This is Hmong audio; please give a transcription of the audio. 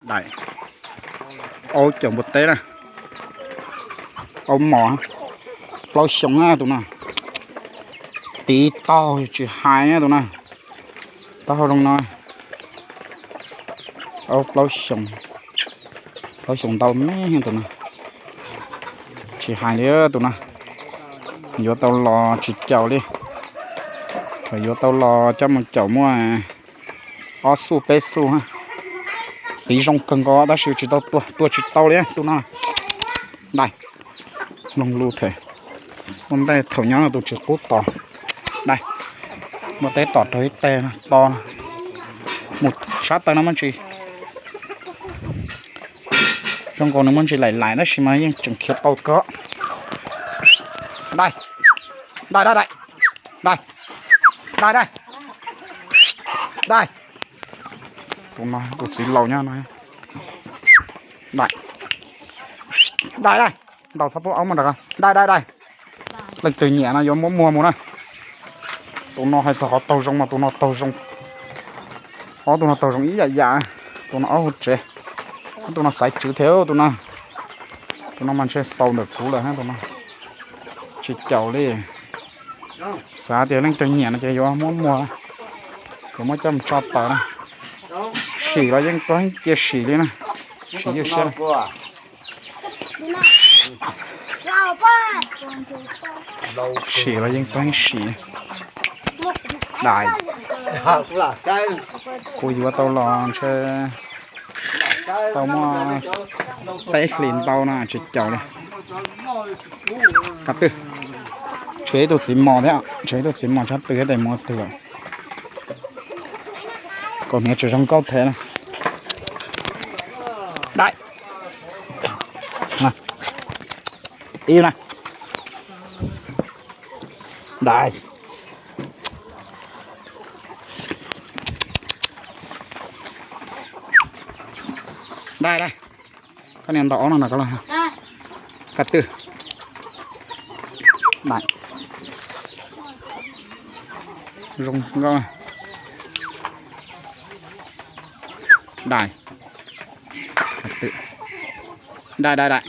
Daim, aub caum npua teb na, aub mos, plaub xyoos na tus no. Tiv taug tsis hais na tus no. Taub hau zoo no, aub plaub xyoos, plaub xyoos ntau me tus no. Tsis hais li tus no, yuav tau los tsis caum li. Thaum yuav tau los coj mus caum muaj ob xuj peb xuj. Tiv zoo kawg nkaus tab sis tsis tau tua, tua tsis tau li tus no. Dai, loo lus them, muaj ntej thaum nyob no tus tsis qub tos. Dai, muaj teb tom rau ib teg to, mus sab taw no muaj ntsis, zoo nkaus nws muaj ntsis laim laim tab sis mas yeej tseem khiav tau kawg. Dai, dai, dai, dai, dai, dai, dai, dai. Tus no tus txiv laus nyob no. Dai, dai, dai, ntaus txhob pub aub mus nrad. Dai, dai, dai. Leej twg nyiam no yuav muab muag mus na. Tus no hais txog qhov taug zoo mas tus no taug zoo, ob tug no taug zoo ib yam yam. Tus no ob hauv tsev, ob tug no xaiv tswv thiab tus no. Tus no mas ntshe xaus ntawm kuv lawm hab tus no. Tsis caum li. Xav tias leej twg nyiam no ces yuav muab muag, yuav muab coj mus tso taws na. Sim los yeej tuag heev cia sim li na. Sim ywj siab. Sim los yeej tuag heev sim. Dai, kuv yuav tau los ntshe tau muaj peb hlis ntau no tsis caum li. Qab twg, tshuav ib tug txiv mos thiab, tshuav ib tug txiv mos tshab twg thiab tes mus twg lawm. Kaus hniav tseem zoo nkauj thiab na. Dai, ib na. Dai, dai, dai. Koj niam ntaus ob no na koj los. Qab twg. Dai, zoo nkauj. Dai, dai, dai, dai.